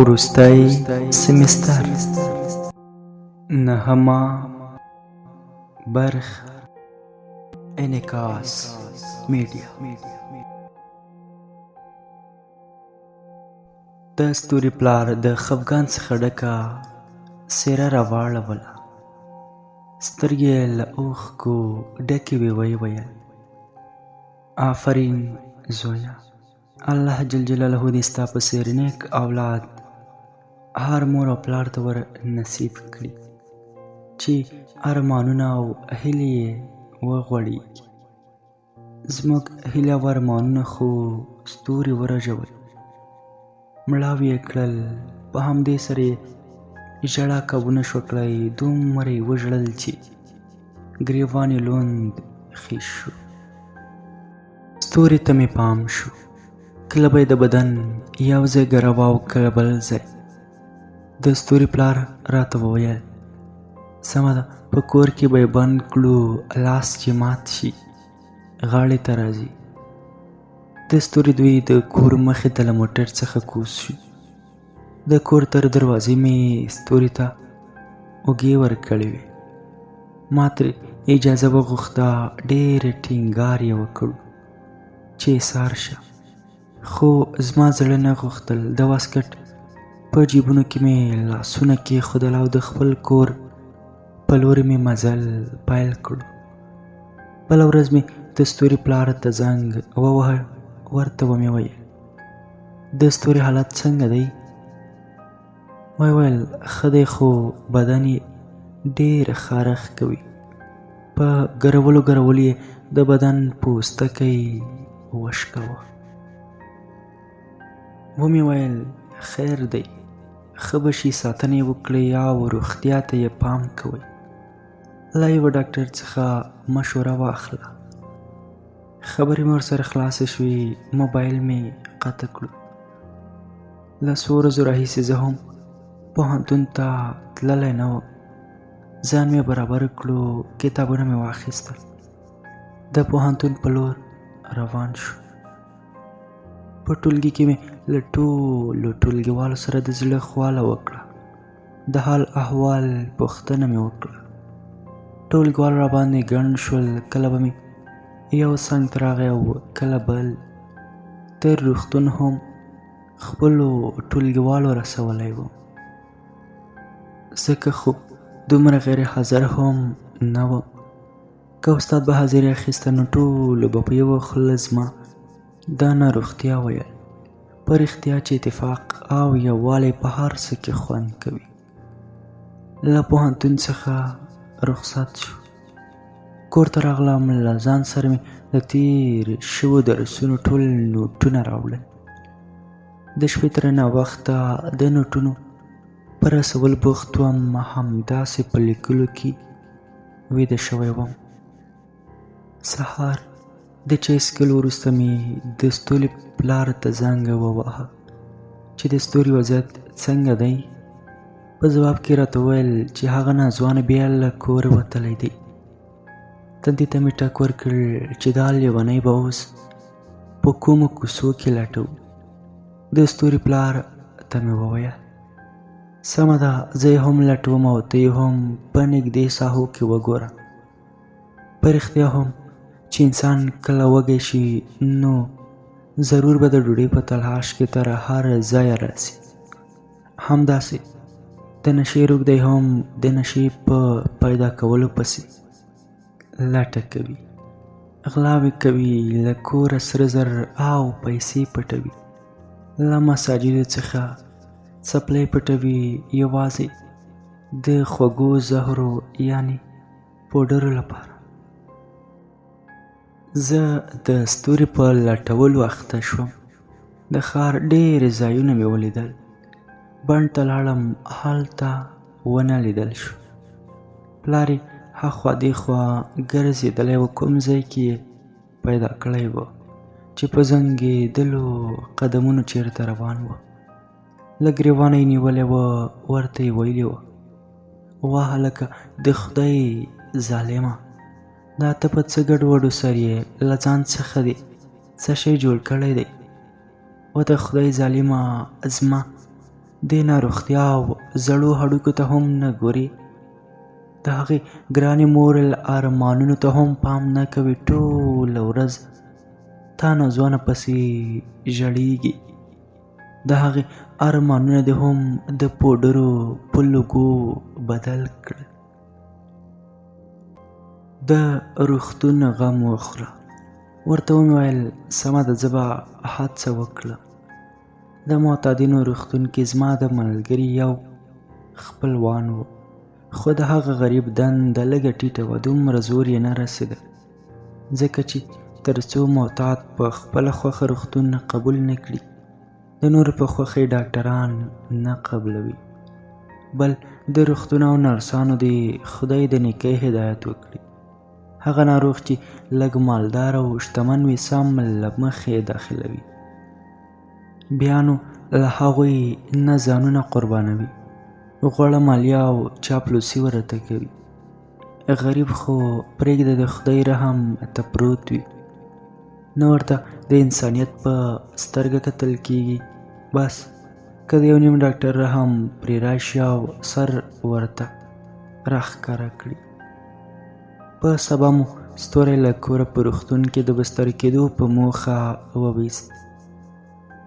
وروستی سمستر، نهمه برخه، انعکاس میډیا. د ستوري پلار د خفګان څخه ډکه څېره راواړوله، سترګې یې له اوښکو ډکې وې، ویې ویل: آفرین زویه، الله جل جلاله دې ستا په څېر نیک اولاد هر مور او پلار ته ور نصیب کړي چې ارمانونه او هیلې یې وغوړېږي. زموږ هیله او ارمانونه خو ستوري ورژول، مړاوي یې کړل. په همدې سره یې ژړا کابو نه شوه کړای، دومره یې وژړل چې ګریوان یې لوند خیش شو. ستوري ته مې پام شو، کله به یې د بدن یو ځای ګروا او کله بل ځای. د ستوري پلار راته وویل: سمه ده، په کور کې به یې بند کړو، لاس چې مات شي غاړې ته راځي. د ستوري دوی د کور مخې ته له موټر څخه کوز شو. د کور تر دروازې مې ستوري ته اوږې ورکړې وې. ما ترې اجازه وغوښته، ډېر ټینګار یې وکړ چې ایسار شه، خو زما زړه نه غوښتل. د واسکټ په جیبونو کې مې لاسونه کېښودل او د خپل کور په لوري مې مزل پیل کړو. بله ورځ مې د ستوري پلار ته زنګ وواهه، ورته ومې ویل: د ستوري حالت څنګه دی؟ ویې ویل: ښه دی، خو بدن یې ډېر خارښ کوي، په ګرولو ګرولو یې د بدن پوستکی وشکاوه. ومې ویل: خیر دی، ښه به شي، ساتنه یې وکړئ او روغتیا ته یې پام کوئ، له یوه ډاکټر څخه مشوره واخله. خبرې مې ورسره خلاصې شوې، موبایل مې قطع کړو. له څو ورځو راهیسې زه هم پوهنتون ته تللی نه وم. ځان مې برابر کړو، کتابونه مې واخیستل، د پوهنتون په لور روان شو. په ټولګي کې مې له ټولو ټولګیوالو سره د زړه خواله وکړه، د حال احوال پوښتنه مې وکړه. ټولګیوال راباندې ګڼ شول، کله به مې یو څنګ ته راغی او کله بل. تر روغتون هم خپلو ټولګیوالو رسولی وم، ځکه خو دومره غیر حاضر هم نه وم. که استاد به حاضري اخیسته نو ټولو به په یوه خوله زما دا ناروغتیا ویل. په رښتیا چې اتفاق او یووالی په هر څه کې خوند کوي. له پوهنتون څخه رخصت شو، کور ته راغلم. له ځان سره مې د تېر شوو درسونو ټول نوټونه راوړل. د شپې تر ناوخته د نوټونو په رسول بوخت وم، همداسې په لیکلو کې ویده شوی وم. سهار د چای څښلو وروسته مې د ستوري پلار ته زنګ وواهه چې د ستوري وضعیت څنګه دی. په ځواب کې راته وویل چې هغه ناځوانه بیا له کوره وتلی دی. تندي ته مې ټک ورکړ چې دا لیونی به اوس په کومو کوڅو کې لټوو. د ستوري پلار ته مې وویل: سمه ده، زه یې هم لټوم او ته یې هم په نږدې ساحو کې وګوره. په رښتیا هم چې انسان کله وږی شي نو ضرور به د ډوډۍ په تلاش کې تر هر ځایه راسي. همداسې د نشې روږدی هم د نشې په پیدا کولو پسې لټه کوي، غلاوې کوي، له کوره سره زر او پیسې پټوي، له مساجدو څخه څپلۍ پټوي، یوازې د خوږو زهرو یعنې پوډرو لپاره. زه د ستوري په لټولو اخته شوم. د ښار ډېر ځایونه مې ولیدل. بڼ ته لاړم، هلته ونه لیدل شو. پلار یې هاخوا دېخوا ګرځېدلی و، کوم ځای کې یې پیدا کړی و چې په زنګېدلو قدمونو چېرته روان و. له ګرېوانه یې نیولی و، ورته یې ویلي و: واه هلکه، د خدای ظالمه، دا ته په څه ګډوډو سر یې، له ځان څخه دې څه شی جوړ کړی دی؟ و د خدای ظالمه، زما دې ناروغتیا او زړو هډوکو ته هم نه ګوري، د هغې ګرانې مور ارمانونو ته هم پام نه کوي. ټوله ورځ تا ناځوانه پسې ژړېږي. د هغې ارمانونه دې هم د پوډرو په لوګو بدل کړل. د روغتون غم وخوره. ورته ومې ویل سمه ده، زه به هڅه وکړم. د معتادینو روغتون کې زما د ملګري یو خپلوان و، خو د هغه غریب دنده لږه ټیټه وه، دومره زور یې نه رسېده، ځکه چې تر څو معتاد په خپله خوښه روغتون قبول نه کړي، د نورو په خوښه یې ډاکټران نه قبلوي. بل د روغتون او نرسانو دې خدای د نیکۍ هدایت وکړي. هغه ناروغ چې لږ مالدار او شتمن وي، سم له مخې یې داخلوي، بیا نو له هغوی نه ځانونه قربانوي، غوړه مالیه او چاپلوسي ورته کوي. غریب خو پرېږده، د خدای رحم ته پروت وي، نه ورته د انسانیت په سترګه کتل کېږي. بس که د یو نیم ډاکټر رحم پرې راشي او سر ورته راښکاره کړي. په سبا مو ستوری له کوره په روغتون کې د بستر کېدو په موخه وویست.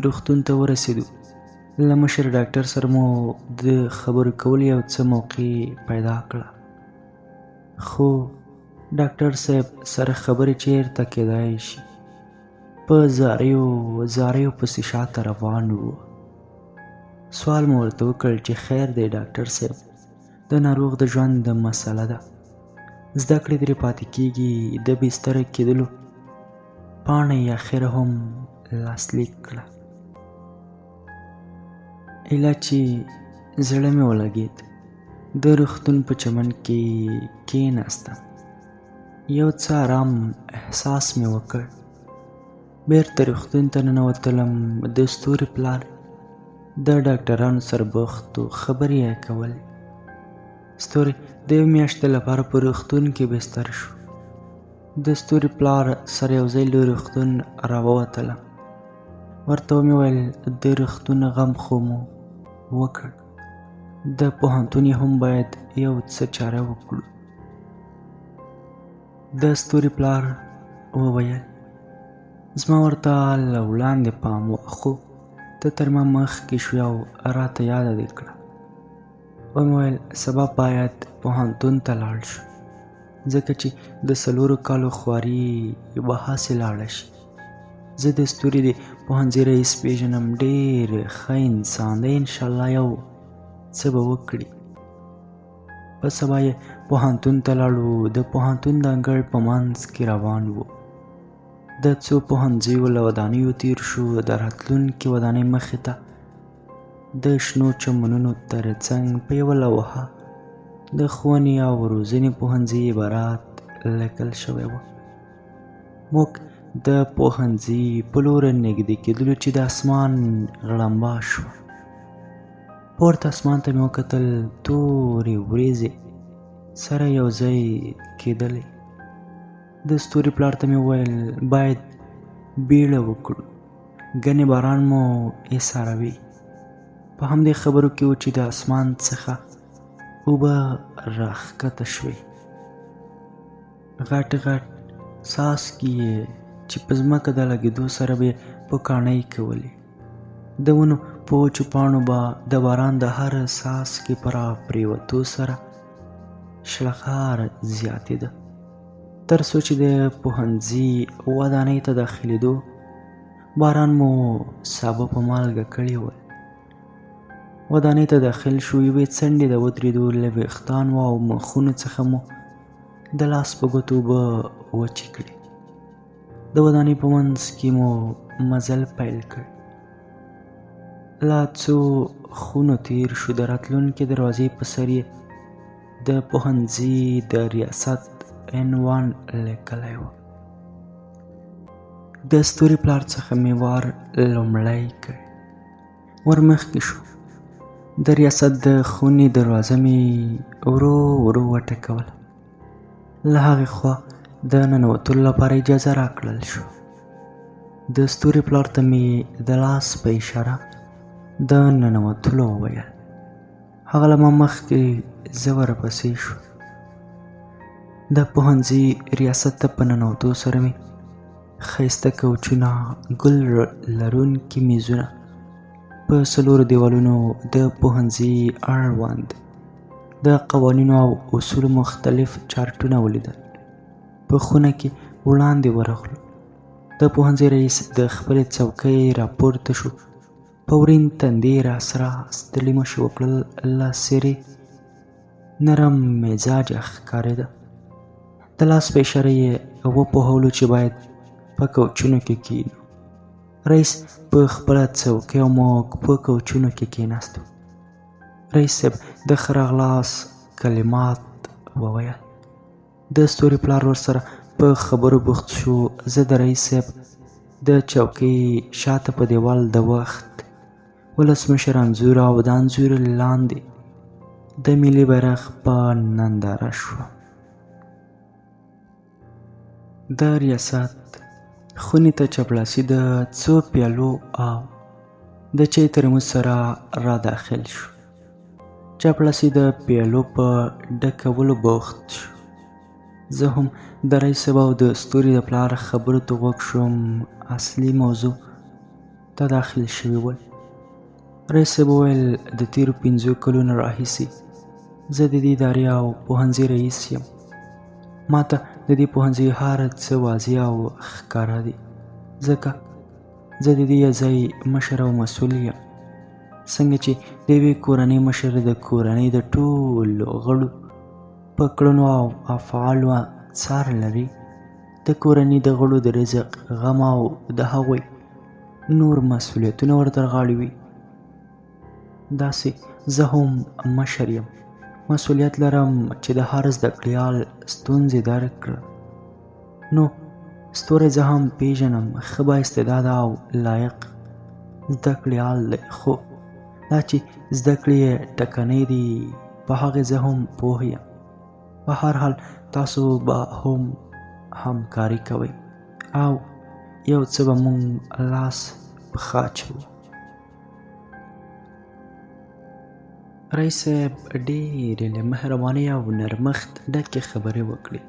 روغتون ته ورسېدو، له مشر ډاکټر سره مو د خبرو کولو یو څه موقع پیدا کړه، خو ډاکټر صاحب سره خبرې چېرته کېدای شي. په زاریو زاریو پسې شاته روان وو. سوال مو ورته وکړ چې خیر دی ډاکټر صاحب، د ناروغ د ژوند د مسله ده، زده کړې ترې پاتې کېږي، د بستر کېدلو پاڼه یې اخر هم لاسلیک کړه. ایله چې زړه مې ولګېد، د روغتون په چمن کې کېناستم، یو څه ارام احساس مې وکړ. بېرته روغتون ته ننوتلم. د ستوري پلار د ډاکټرانو سره بوخت و، خبرې یې کولې. ستوری د یو میاشتې لپاره په روغتون کې بستر شو. د ستوري پلار سره یو ځای له روغتون راووتلم. ورته ومې ویل د روغتون غم خو مو وکړ، د پوهنتون یې هم باید یو څه چاره وکړو. د ستوري پلار وویل زما ورته له وړاندې پام و، خو ته تر ما مخکې شوې او راته یاده دې کړه. ومې ویل سبا باید پوهنتون ته لاړ شو، ځکه چې د 4 کالو خواري به هسې لاړه شي. زه د ستوري د پوهنځي رئیس پېژنم، ډېر ښه انسان دی، انشاءالله یو څه به وکړي. په سبا یې پوهنتون ته لاړو. د پوهنتون د انګړ په منځ کې روان وو. د څو پوهنځیو له ودانیو تیر شو. د راتلونکې ودانۍ مخې ته د شنو چمنونو تر څنګ په یوه لوحه د ښوونې او روزنې پوهنځي عبارت لیکل شوی و. موږ د پوهنځي په لور نږدې کېدلو چې د اسمان غړمبا شوه. پورته اسمان ته مې وکتل، تورې وریځې سره یو ځای کېدلې. د ستوري پلار ته مې وویل باید بیړه وکړو، ګنې باران مو ایساروي. په همدې خبرو کې و چې د اسمان څخه اوبه راښکته شوې. غټ غټ څاڅکي یې چې په ځمکه د لګېدو سره به یې پوکاڼۍ کولې. د ونو په وچو پاڼو به د باران د هر څاڅکي په راپرېوتو سره شړغار زیاتېده، تر څو چې د پوهنځي ودانۍ ته داخلېدو باران مو سابه په مالګه کړي ول. ودانۍ ته داخل شو، یوې څنډې ته ودرېدو. له ویښتانو او مخونو څخه مو د لاس په ګوتو اوبه وچې کړې. د ودانۍ په منځ کې مو مزل پیل کړ. لا څو خونو تیر شو. د راتلونکې دروازې په سر یې د پوهنځي د ریاست عنوان لیکلی و. د ستوري پلار څخه مې وار لومړی کړ. ور مخکې شو. د ریاست د خونې دروازه مې ورو ورو وټکوله. له هغې خوا د ننوتلو لپاره اجازه راکړل شوه. د ستوري پلار ته مې د لاس په اشاره د ننوتلو وویل. هغه له ما مخکې زه ورپسې شوم. د پوهنځي ریاست ته په ننوتو سره مې ښایسته کوچونه، ګل لرونکي میزونه، په څلورو دیوالونو د پوهنځي اړوند د قوانینو او اصولو مختلف چارټونه ولیدل. په خونه کې وړاندې ورغلو. د پوهنځي رئیس د خپلې څوکۍ راپورته شو، په ورین تندي یې راسره ستړي مشي وکړل. له څېرې نرم مزاجه ښکارېده. د لاس په اشاره یې وپوهولو چې باید په کوچونو کې کینو. رئیس په خپله څوکۍ او موږ په کوچونو کې کیناستو. رئیس صاحب د ښه راغلاست کلمات وویل. د ستوري پلار ورسره په خبرو بوخت شو. زه د رئیس صاحب د چوکۍ شاته په دیوال د وخت ولسمشر انځور او د انځور لاندې د ملي بیرغ په ننداره شوم. د ریاست خونې ته چپړاسي د څو پیالو او د چای ترموز سره را داخل شو. چپړاسي د پیالو په ډکولو بوخت شو. زه هم د رئیس صاحب او د ستوري د پلار خبرو ته غوږ شوم. اصلي موضوع ته داخل شوي ول. رئیس صاحب وویل، د تېرو 5 کلونو راهیسې زه د دې ادارې او پوهنځي رئیس یم. ما ته د دې پوهنځي هر څه واضح او ښکاره دي، ځکه زه د دې ځای مشر او مسؤل یم. څنګه چې د یوې کورنۍ مشر د کورنۍ د ټولو غړو په کړنو او افعالو څار لري، د کورنۍ د غړو د رزق غم او د هغوی نور مسؤلیتونه ور تر غاړې وي، داسې زه هم مشر یم. مسؤلیت لرم چې د هر زده کړیال ستونزې درک کړم. نو ستوری زه هم پیژنم، ښه با استعداده او لایق زده کړیال دی، خو دا چې زده کړې یې ټکنۍ دي په هغې زه هم پوه یم. په هر حال تاسو به هم همکاري کوئ او یو څه به مونږ لاس پښه اچوو. رئیس صاحب ډېرې له مهربانۍ او نرمښت ډکې خبرې وکړې.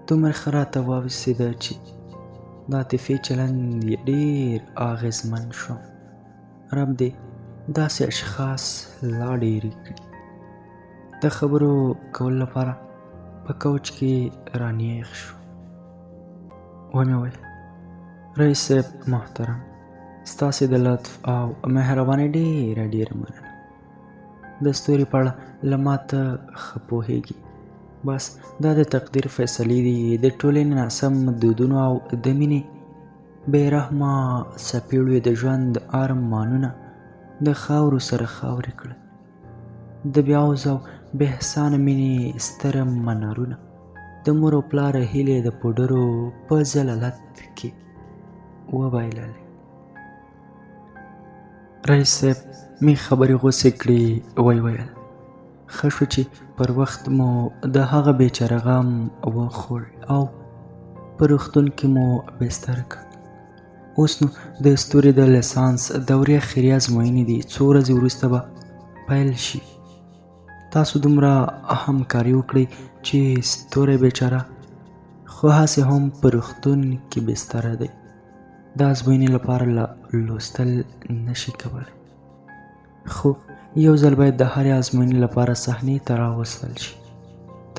دومره ښه راته واوسېده چې د عاطفې چلند یې ډېر اغېزمن شو. رب دې داسې اشخاص لا ډېر کړي. د خبرو کولو لپاره په کوچ کې رانیغ شو. ومې ویل، رئیس صاحب محترم، ستاسې د لطف او مهربانۍ ډېره ډېره مننه. د ستوري په اړه له ما ته ښه پوهېږي. بس دا د تقدیر فیصلې دي، د ټولنې ناسم دودونو او د مینې بې رحمه څپېړو یې د ژوند ارمانونه د خاورو سره خاورې کړل. د بې عوضه او بې احسانه مینې ستر منارونه د مور او پلار هیلې د پوډرو په ذلالت کې وبایللې. رئیس صاحب مې خبرې غوڅې کړې، ویې ویل، ښه شو چې پر وخت مو د هغه بیچاره غم وخوړ او په روغتون کې مو بستر کړ. اوس نو د ستوري د لسانس دورې اخري ازموینې دي، څو ورځې وروسته به پیل شي. تاسو دومره همکاري وکړئ چې ستوری بیچاره خو هسې هم په روغتون کې بستر دی، د ازموینې لپاره لا لوستل نشي کولی، خو یو ځل باید د هرې ازموینې لپاره صحنې ته راوستل شي،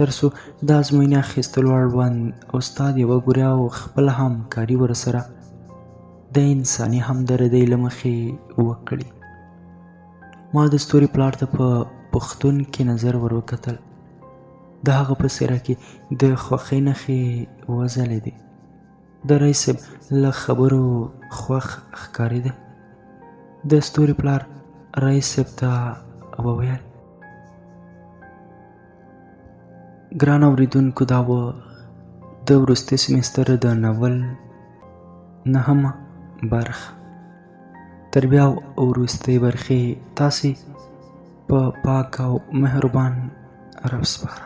تر څو د ازموینې اخیستلو اړوند استاد یې وګوري او خپله همکاري ورسره د انساني همدردۍ له مخې وکړي. ما د ستوري پلار ته په پوښتون کې نظر ور وکتل. د هغه په څېره کې د خوښۍ نښې وځلېدې. د رئیس صاحب له خبرو خوښ ښکارېده. د ستوري پلار رئیس صاحب ته وویل، ګران اورېدونکو، دا وه د وروستي سمستر د ناول نهمه برخه. تر بیا وروستۍ برخې تاسې په پاک او مهربان رب سپارم.